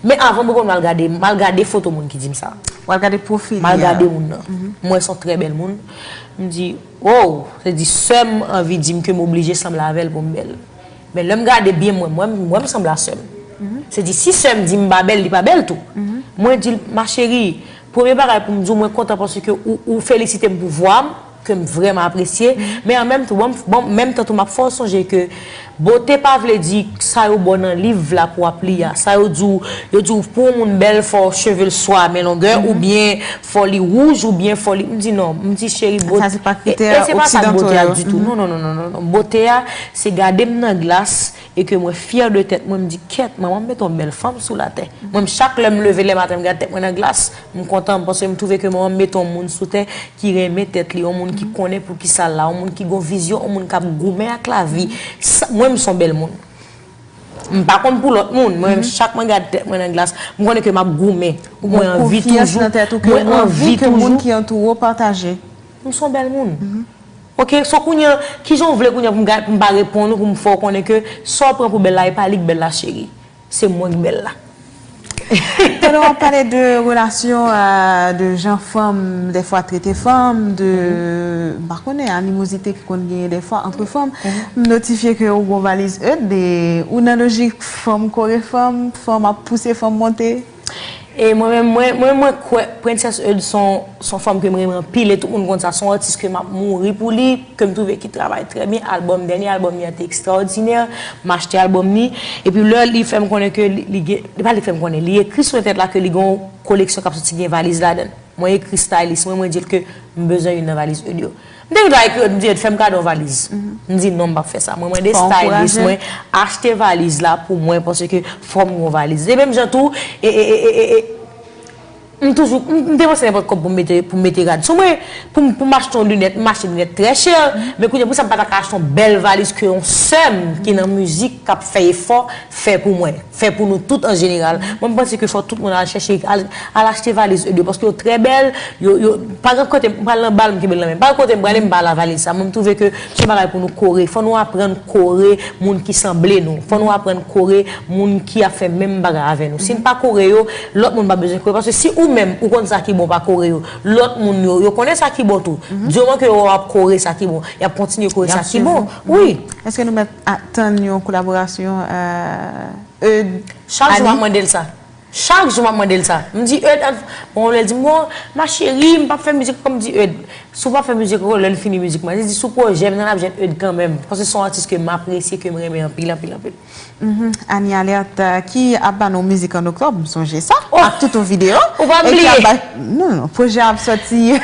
men avan m reponn, m al gade, m al gade foto moun ki di m sa. W al gade pwofil li a. M al gade moun nan. M wè se yon trè bèl moun. M di, oh, se di sè m anvi di m ke m oblije sanble avè l pou m bèl. Men lè m gade byen, mwen, mwen, mwen m sanble a sè m. Se di si sè m di m pa bèl, li pa bèl tou. Mwen di l, ma chérie, premye bagay pou m di w, mwen kontan paske ou, ou felisite m pou vwa m, ke m vrèman apresye. Men an menm tan, bon, bon, menm tan tou, m ap fè w sonje ke bote pa vle di sa yo ba w nan liv la pou w ap li a. Sa yo di w, yo di w pou yon moun bèl, fò cheve l swa men longè, oubyen fò li wouj, oubyen fò li, m di non, m di cheri, bote. Sa se pa kritè oksidanto yo. E, e se pa sa k bote a ditou. Non, non, non, non, non, non. Bote a, se gade m nan glas, e ke mwen fyè de tèt mwen, m di, kèt, manman m mete yon bèl fanm sou latè. Mwen, chak lè m leve lè maten, m gade tèt mwen nan glas, m kontan, m panse m twouve ke manman m mete yon moun sou tè ki renmen tèt li, yon moun ki konnen pou kisa l la, yon moun ki gon vizyon, yon moun k ap goumen ak lavi. Sa, mwen, m se yon bèl moun. M pa konn pou lòt moun, mwen, chak mwen gade tèt mwen nan glas, m konnen ke m ap goumen. Mwen anvi toujou, mwen anvi ke moun ki antoure w pataje. M se yon bèl moun. Ok, so kounye a, kijan w vle kounye a pou m ga-, pou m pa reponn ou, pou m fè w konnen ke sa w pran pou bèl la, e pa li k bèl la, cheri. Se mwen k bèl la. Talè w ap pale de relasyon, euh, de jan fanm, dèfwa trete fanm, de, m pa konnen, animozite ki konn genyen dèfwa antre fanm. M notifye ke ou gon valiz Eude, e ou nan lojik fanm kore fanm, fanm ap pouse fanm monte. E mwen menm, mwen, mwen, mwen kwè Princess Eude se yon, se yon fanm ke m renmen anpil e tout moun konn sa. Se yon atis ke m ap mouri pou li, ke m twouve ki travay trè byen. Albòm, dènye albòm li an te ekstraòdinè. M achte albòm li. Epi lè li fè m konnen ke li, li gen, li pa li fè m konnen, li ekri sou entènèt la ke li gen yon koleksyon k ap soti ki gen valiz ladan l. Mwen ekri stylist mwen, mwen di l ke m bezwen youn nan valiz Eude yo. M te gen dwa ekri Eude, m di Eude, fè m kado yon valiz. M di non, m p ap fè sa. Mwen mande stylist mwen achte valiz la pou mwen, paske fò m gen yon valiz. E menm jan tou, e, e, e, e, e, e, m toujou, m, m depanse nenpòt kòb pou m mete, pou m mete rad sou mwen, pou m, pou m achte yon linèt, m achte linèt trè chè, men kounye a pou sa m pa ta ka achte yon bèl valiz ke yon sè m ki nan mizik k ap fè efò fè pou mwen. Fè pou nou tout an jeneral. Mwen, m panse ke fò tout moun al chèche, al, al achte valiz Eude yo, paske yo trè bèl, yo, yo, pa gen kote, m pral nan bal, m kenbe l nan men m. Pa gen kote m prale, m pa al a valiz sa. Mwen, m twouve ke se yon bagay pou nou kore. Fò nou aprann kore moun ki sanble nou. Fò nou aprann kore moun ki ap fè menm bagay avè nou. Si n pa kore yo, lòt moun pa bezwen kore. Paske si ou menm, ou konn sa ki bon, pa kore yo, lòt moun yo, yo konnen sa ki bon tou. Di moman ke yo wè w ap kore sa ki bon, y ap kontinye kore sa ki bon. Wi. Èske nou mèt atann yon kolaborasyon, euh, Eude, Annie? Chak jou m ap mande l sa. Chak jou m ap mande l sa. M di, Eude, ann, bon, lè l di m, bon, ma chérie, m p ap fè mizik ankò. M di, Eude, si w p ap fè mizik ankò, lè n fini mizik mwen, li di, sou pwojè m nan, n ap jwenn Eude kanmenm. Paske se yon atis ke m apresye, ke m renmen anpil, anpil, anpil. Mhm. Annie Alerte, euh, ki ap ba nou mizik an oktòb, m sonje sa, ak tout yon videyo. Ou pa bliye. Non, non, pwojè ap sòti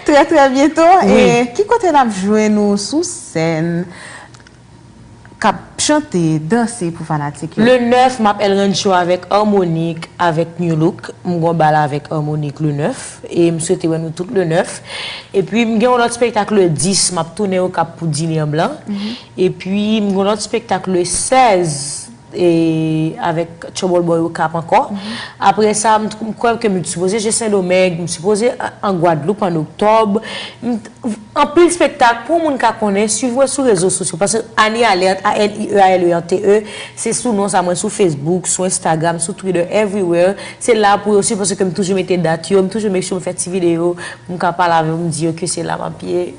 trè, trè byento. E ki kote n ap jwenn ou sou sèn? K ap chante, danse pou fanatik yo. Le nèf, m ap El Rancho avèk Harmonic, avèk New Look. M gon bal avèk Harmonic le nèf. E m swete wè nou tout le nèf. Epi m gen yon lòt spektak le dis, m ap tounen Okap pou Dîner Blanc. Epi m gon lòt spektak le sèz, e avèk Trouble Boy Okap ankò. Apre sa, m, m kwè ke m sipoze je Sendomeng, m sipoze an Gwadloup an oktòb. M, anpil spektak, pou moun ka konnen, swiv mwen sou rezo sosyo. Paske Annie Alerte, A N I E A L E R T E, se sou non sa mwen sou Facebook, sou Instagram, sou Twitter, everywhere. Se la pou yo swiv, paske m toujou mete dat yo, m toujou make sure m fè ti videyo, pou m ka pale avè yo, m di yo ke se la m ap ye.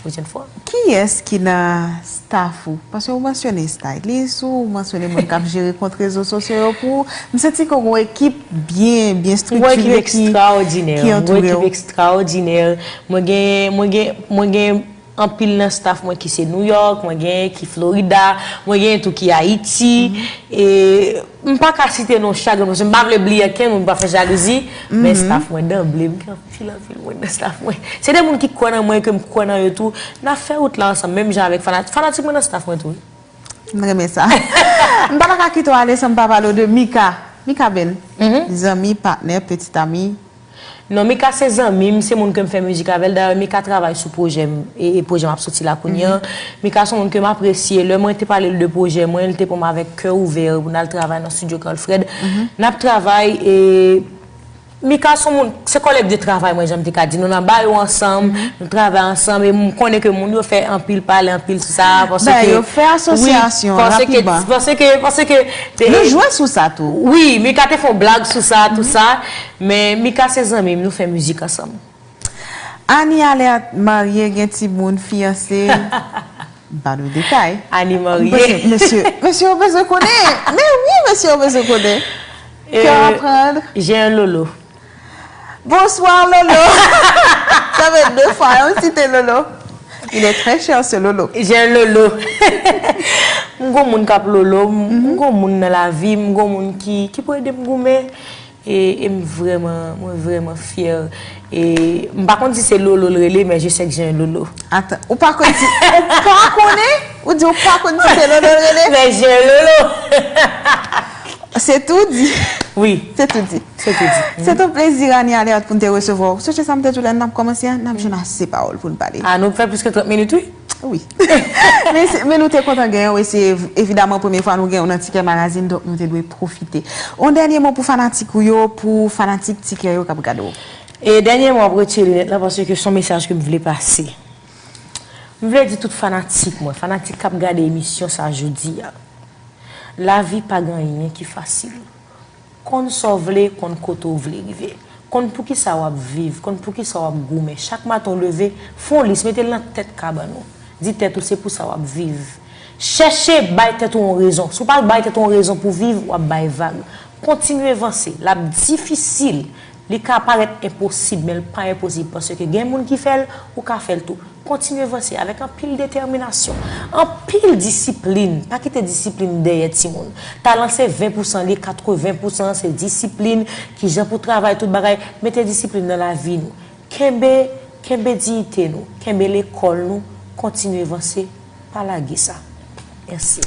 Pwochèn fwa. Kiyès ki nan staff ou? Paske ou mansyone stylist ou, ou mansyone moun k ap jere kont rezo sosyo yo pou ou. M santi ke w gen yon ekip byen, byen Mwen ekip striktire ki, ekstraòdinè. ki Mwen antoure ekip w. Ekstraòdinè. Mwen gen, mwen gen, mwen gen anpil nan staff mwen ki se New York, mwen gen ki Florida, mwen gen tou ki Ayiti. E m pa ka site non chak grenn, paske m pa vle bliye ankenn moun, m pa fè jalouzi, men staff mwen danble, m gen anpil, anpil moun nan staff mwen. Se de moun ki kwè nan mwen, ke m kwè nan yo tou. N ap fè wout la ansanm, menm jan avèk fanatik. Fanatik mwen nan staff mwen tou. M renmen sa. M pa ta ka kite w ale san m pa pale w de Mika. Mika Ben. Zanmi, patnè, petit ami. Non, Mika se zanmi m, se moun ke m fè mizik avè l. Dayè, Mika travay sou pwojè m, e, e pwojè m ap soti la kounye a. Mika se yon moun ke m apresye. Lè mwen te pale l de pwojè mwen, li te pran m avèk kè ouvè pou n al travay nan estidyo Carl Fred. N ap travay, e Mika se yon moun, se kòlèg de travay mwen, jan m te ka di. Nou nan bayo ansanm, nou travay ansanm, e m konnen ke moun yo fè anpil pale, anpil sou sa, paske Ben, yo fè asosyasyon wi, paske, rapidman. Paske, paske te- Nou jwe sou sa tou. Wi, Mika te fè yon blag sou sa, tou sa. Men Mika se zanmi m, nou fè mizik ansanm. Annie Alerte marye, gen timoun, fiyanse. Ba nou detay. Annie M marye. panse, mesye, mesye yo bezwen konnen. Men wi, mesye yo bezwen konnen. Kè aprann. J'ai un Lolo. Bonsoir, Lolo. Sa fè de fwa, yon site Lolo. Il est très cher, ce Lolo. J'ai un Lolo. M gon moun k ap Lolo, m m gon moun nan lavi, m gon moun ki, ki pou ede m goumen. E, e m vrèman, mwen vrèman fyè. E m pa konn si se Lolo l rele, men je sais que j'ai un Lolo. Atan, ou pa konn si, ou pa konnen? Ou di ou pa konn si se Lolo l rele? Men j'ai un Lolo. Se tou di. Wi, Se tou di. se tou di. Se yon plezi, Annie Alerte, pou n te resevwa w. Sonje sa m te di w lè n ap kòmanse a, n ap jwenn ase pawòl pou n pale. A, nou fè plis ke trant minit, wi. Wi. Men se- men nou te kontan genyen w, e se ev- evidaman premye fwa nou genyen w nan Tikè Magazine, donk nou te dwe pwofite. Yon dènye mo pou fanatik ou yo, pou fanatik Tikè yo k ap gade w. E dènye mo, m ap retire linèt la, paske se yon mesaj ke m vle pase. M vle di tout fanatik mwen, fanatik k ap gade emisyon sa jodi a. Lavi pa gen anyen ki fasil. Konn sa w vle, konn kote w vle rive. Konn poukisa w ap viv, konn poukisa w ap goumen. Chak maten w leve, fè yon lis, mete l nan tèt kabann ou. Di tèt ou se pou sa w ap viv. Chèche bay tèt ou yon rezon. Si w pa bay tèt ou yon rezon pou viv, w ap bay vag. Kontinye vanse. L ap difisil. Li ka parèt enposib, men l pa enposib, paske gen moun ki fè l, ou ka fè l tou. Kontinye vanse avèk anpil detèminasyon, anpil disiplin. Pa kite disiplin dèyè, timoun. Talan se ven pousan li, katreven pousan se disiplin, kijan pou travay, tout bagay. Mete disiplin nan lavi nou. Kenbe, kenbe diyite nou, kenbe lekòl nou, kontinye vanse, pa lage sa. Mèsi.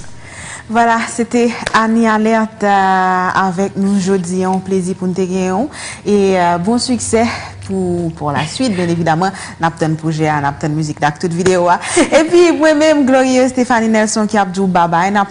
Vwala, se te Annie Alerte, euh, avèk nou jodi a. Yon plezi pou n te genyen w. E, euh, bon siksè pou, pou la suite, byen evidaman. N ap tann pwojè a, n ap tann mizik la ak tout videyo a. Epi, mwen menm, Glorieuse Stéphanie Nelson ki ap di w babay. N ap